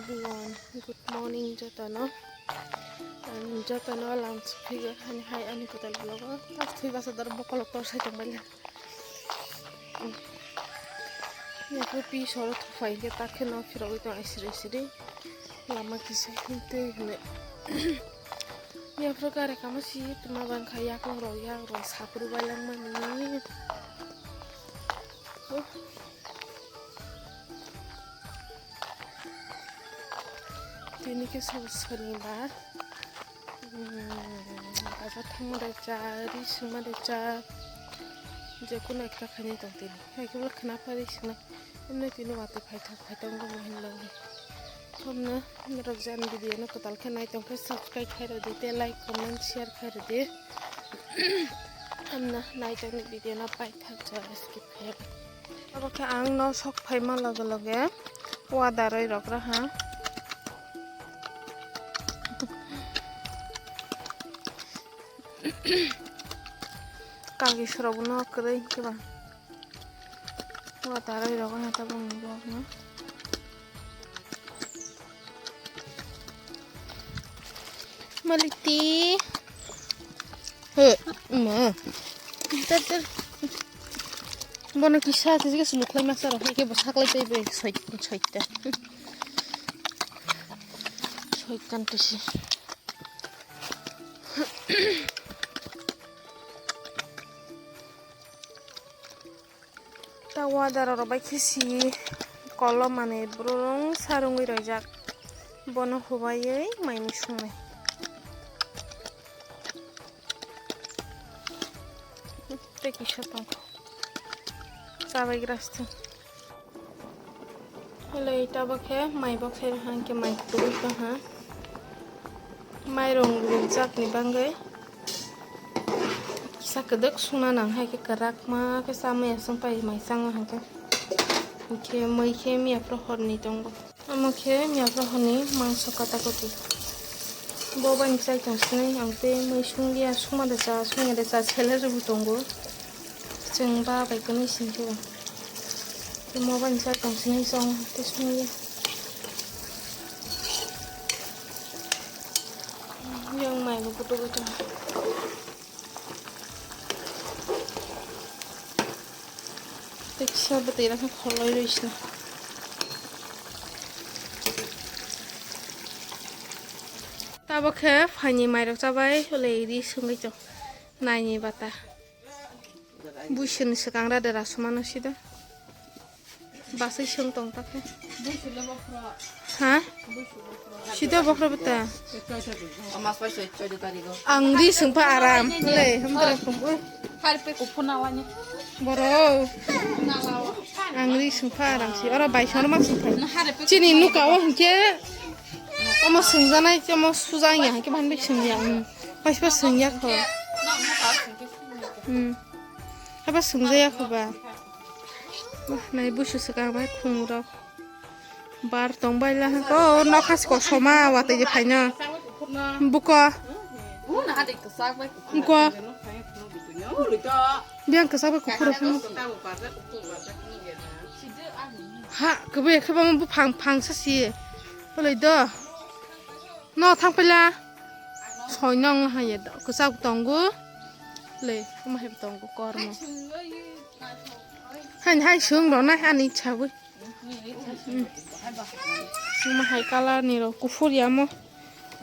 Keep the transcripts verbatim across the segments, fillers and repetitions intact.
Everyone, good morning jotono. Ang jotono lunch figure hani hai ani kotor vlog o. First thwi basa dor bokolok tor sai tong baila. Yapo pi soro thufai ke takhe no phirogwi tong ai siri siri. Lama kisa hintwi hwnwi. Yaphro gari kama si tuma bangkha yakung rok yak rok sapru bailangmani. Oh. Tini khe sabo sonibar. Hmm, bazar thangma de cha, ri sungma de cha. Je kuno ekta khainai tong tini. Hai khe khna pha ri sungna. Emne tini watwi phaithok phaithok wngkha hinlangkhe. Thomno norok jani video no kwtal khe nai tongkhe subscribe khairodi tei like comment share khairodi. Amno nai tongni video no paithak jora skip khaiya. Abo khe ang no sok phaima loge loge wadarwi rok raha. Kagi sorok no kwrwi khe ba. Watarwi rogo na tabuk ni bok no. Maliti. He, ma. Tar, tar. Bono kisa se ke suluk lai masa rok ke bo saklai pai bai soi, soita. Soitan tisi. Ta wadar rok bai khe si kolom manwi burung sa rungwi roijak. Bono hubaiwi mai mui sungnai. Tei kisa tong. Chabai grasthung. Hello, ita bo khe mai bok sai hang khe mai kutung tong ha. Mairung rukjak ni bangwi kisa kwdwk sungna nang hai khe kwrak ma khe chamwi aswng pai mai chango hang khe. Hwnkhe mui khe miya phuru horni tongo. Omo khe miya phuru horni mangso kata koti. Bo bai chai tong sinai ang tei mui sung liya sungma de cha sungya de cha sele rwgwi tongo. Chwng ba bai kwnwi sing khe ba. Tei mobile ni charge tong sini chong tei songya. Yang mai bo kutu kutu. Tei kisa bwtwi rok khe kholoi rwi sina. Tabok khe phaini mairok chabai hwlwi ri swngwi tong naini bata. Buisini swkang ra de rasuma no sida. Basai swng tong ta khe. Ha? Sida bokhro bata. Ang ri swng pa aram. Le, hamtra kong. Boro. Ang ri swng pa aram si. Ora bai sor ma swng pa. Chini nuka o hwnkhe. Omo swngjanai, omo sujang ya hwnkhe, bani bai swngya. Paispa swngya kho. Hmm. Haba swngjaya kho ba. Bah, nai busu swkang bai khumrok. Bar tong bai la ko nokha si kosoma watwi je phaina. Buko. Buko. Biang kwchak bai kuphur phuru. Ha, kwbwi khe bang buphang phang sa si. Bolai do. No thang paila. Soi nong hai ya do. Kwchak tongo. Le, ma hai tongo kormo. Hai, hai, swng rw nai, ani chawi. Ma hai color ni rw, kuphur ya mo.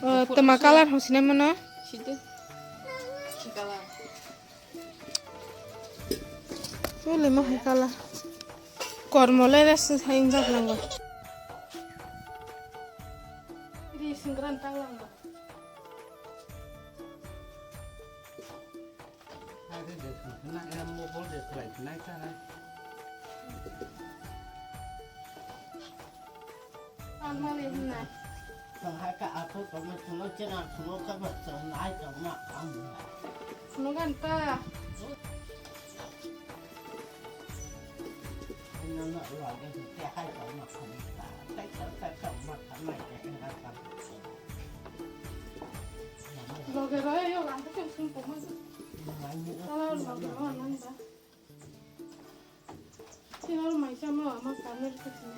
O, tama color hwn sinai mano. Side. Ki color? Ole ma hai color. Kormo le res hai jak lango. Di singran tang lango. Hari de sungkna, em, mobile de selai selai sana. Almali hinna. Tong hai ka athok tong ma, tong ma chena, tong ma ka ba, tong nai tong ma, ang. Tong ma ganta. Loge roi yo lang ke sung poma. Sala loge roi nang da. Sila mai sama ama kamera ke sini.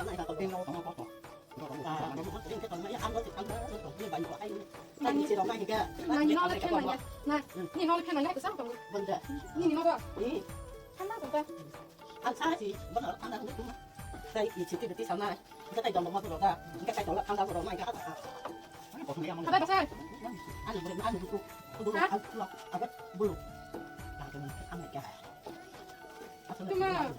Ang sa si, bana ang na ngi tuma. Sai i chiti beti sa na. Hingke tai dong dong ma tu da. Hingke tai dong thang da ro ma hingke ha. Hada basai. Ani bulu, ani bulu. Bulu, ha? Aku lo, aku bulu. Langsung ang ke. Tuma.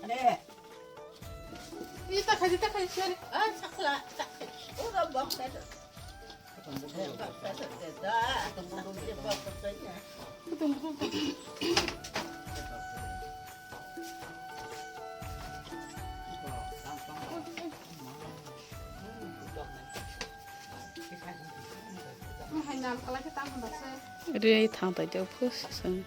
Ade. Ini tak haji tak haji sini. Ah, sakla, sakla. Ura bang. Rei thang tai jok phus sung.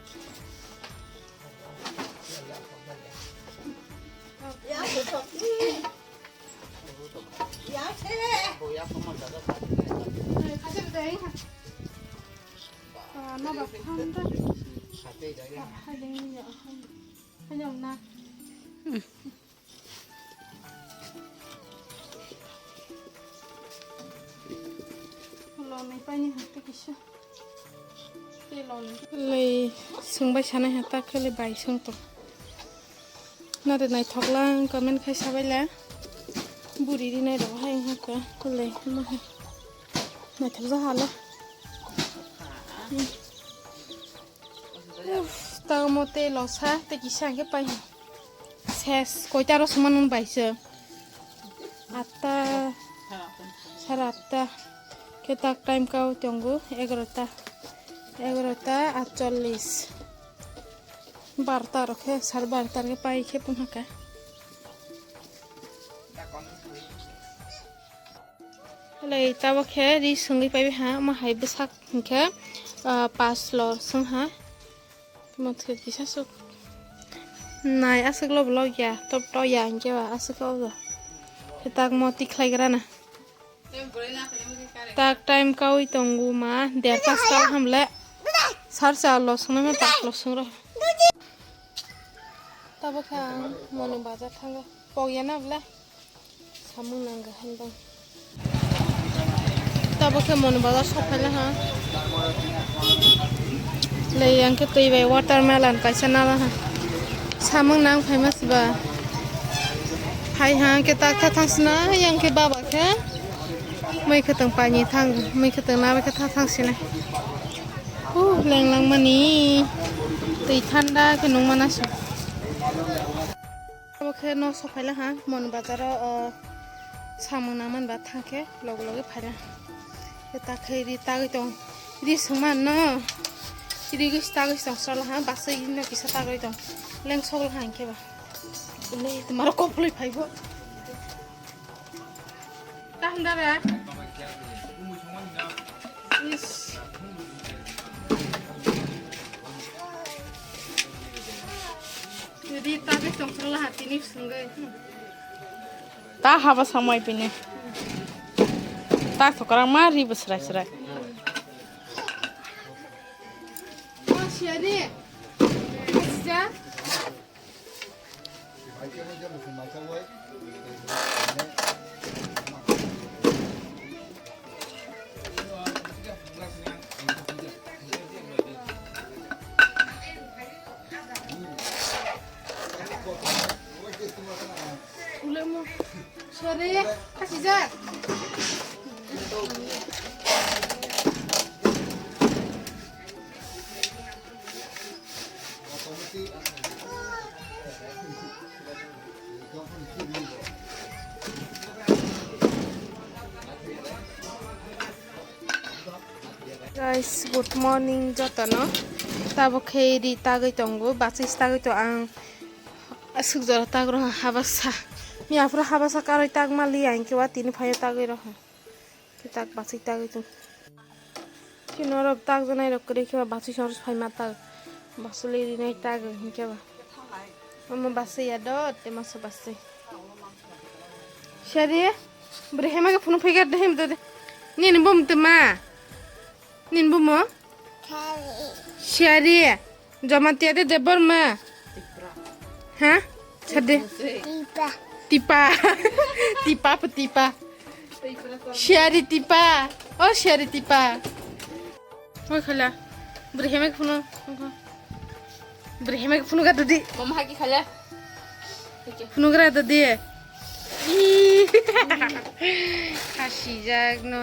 Lei sungbai sanai ha ta khele bai sung to. Nare naithok lang comment khai sabai la. Buri ri nai rok hai ha ka khele ma hai. Naithok ja ha le. Uff, tamo tei losa, tei kisa hingke pai. Ses, koita ro suma nung baisa. Atta, sara atta. Khe tak time kau tongo, egarota. Egarota atchollis. Barota ro khe, sar barota ro khe pai khe phunukha. Lei tabo khe ri sungwi paibi ha, omo hai bwsak hinkhe, ah, pas lor sung ha. Tamo khe kisa suk. Nai aswk lo vlog ya, top to ya hinkhe ba aswk lo. Khe tak mo tikhlai gra na. Tak time kaui tongo ma, der pas tal hamle. Sar cha lo sung ma, pas lo sung ro. Tabo khe ang moni bazar thango. Pok ya na bwle. Samung nang ga han bang. Tabo khe moni bazar sok phaila ha. Lei yang khe twi bai watermelon kaisa nala ha. Samung nang phaima siba. Phai ha khe tak tha thang sina yang khe baba khe. Mui khe tong pani thang, mui khe tong nala khe tha thang sina. Huh, leng lang mani. Twi thanda khe nung mana se. Obo khe no sok phaila ha, mon bazaro, o, samung nangmani ba thang khe loge loge phaila. Khe ta khe ri tagwi tong, ri swngma no, ri gwi tagwi tong sala ha, basai no kisa tagwi tong, leng sok la ha hinkhe ba. Ule, tumaro koploi phaibo. Tahanda re. Is. Ri tagwi tongkha la hatini swngwi. Ta haba samai pini. Ta thokra ma ri bwsrai srai. Siyari. Sija. Ulemu. Sore, kasijak. Guys, good morning jotono. Tabuk khe ri tagwi tongo, bachis tagwi to ang aswk jora tagro habasa. Miyaphuru habasa karwi tagma li ang khe watini phaio tagwi roha. Khe tak bachwi tagwi tong. Khe norok tak janai rok kwrwi khe bachwi song phai ma tak. Bachwi rinai tak hinkhe ba. Omo bachwi ya do te masa bachwi. Siyari bwrwi hema khe phunuk phai khe de hem do de. Nini bum te ma. Nini bum mo? Siyari. Jamatia de Debbarma. Ha? Sade. Tipa. Tipa. Tipa pa tipa. Siyari tipa. Oh, siyari tipa. Oi khala. Bwrwi hema phunu. Bwrwi hema phunu ga dudi. Mama haki khala. Phunu ga dudi. Ih. Khasijak no.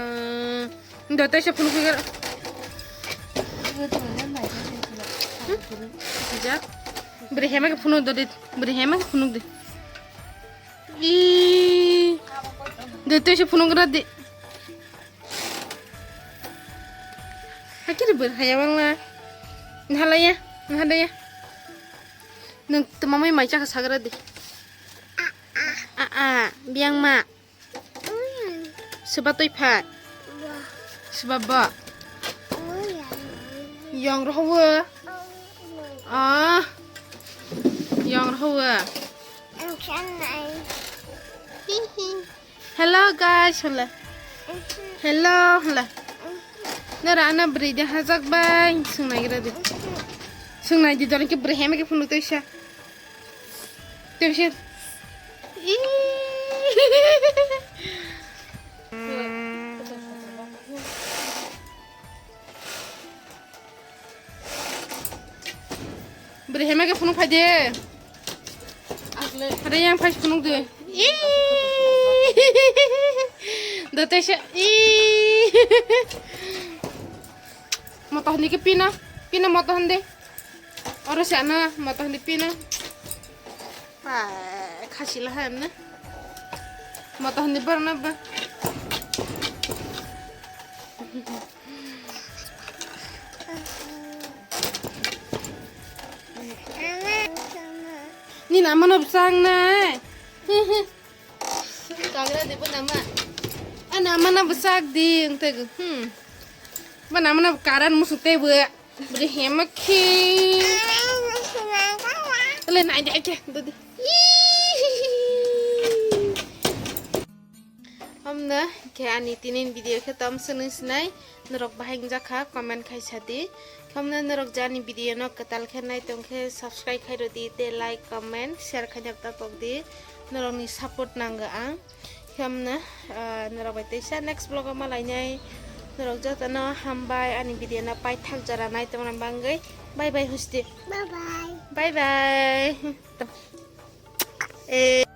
Dotai se phunuk phikar. Sijak. Bwrwi hema khe phunuk dodi. Bwrwi hema khe phunuk di. Ih. Dotai se phunuk ra di. Hakiri bwrwi haya bangla. Nhalaya. Nhalaya. Nwng twmamwi mai chakha sagra di. A a. Biyang ma. Swba twi pha. Swba ba. Yong roho wo. Ah. Yong roho wo. Hello guys, hola. Hello, hola. Nara ana bwrwi de hajak bai, swngnai gra de. Swngnai di dol ke bwrwi hema ke phunuk twi sa. Twi sa. Ih. Bwrwi hema ke phunuk phai de. Agle. Are yang phai phunuk de. Ih. Dote se. Ih. Moto handi ke pina. Pina moto handi. Oro se ana moto handi pina. Pa, khasi la ham na. Moto handi bar na ba. Ni nama no bwsang na. Kagra de bo nama. A nama na bwsak di ang te. Hmm. Ba nama na karan musu te bo. Bri hema khi. Le nai de ke do di. Hamna khe ani tinin video khe tom swnwi sinai norok bahai wngjakha comment khai sadi. Hamna norok jani video no kwtal khe nai tong khe subscribe khai rodi tei like comment share khai nap ta pok di. Norok ni support nango ang. Hamna norok bai teisa next vlog o malainai. Norok jotono hambai ani video no paithak jora nai tongna bangwi. Bye bye husti. Bye bye. Bye bye. Eh.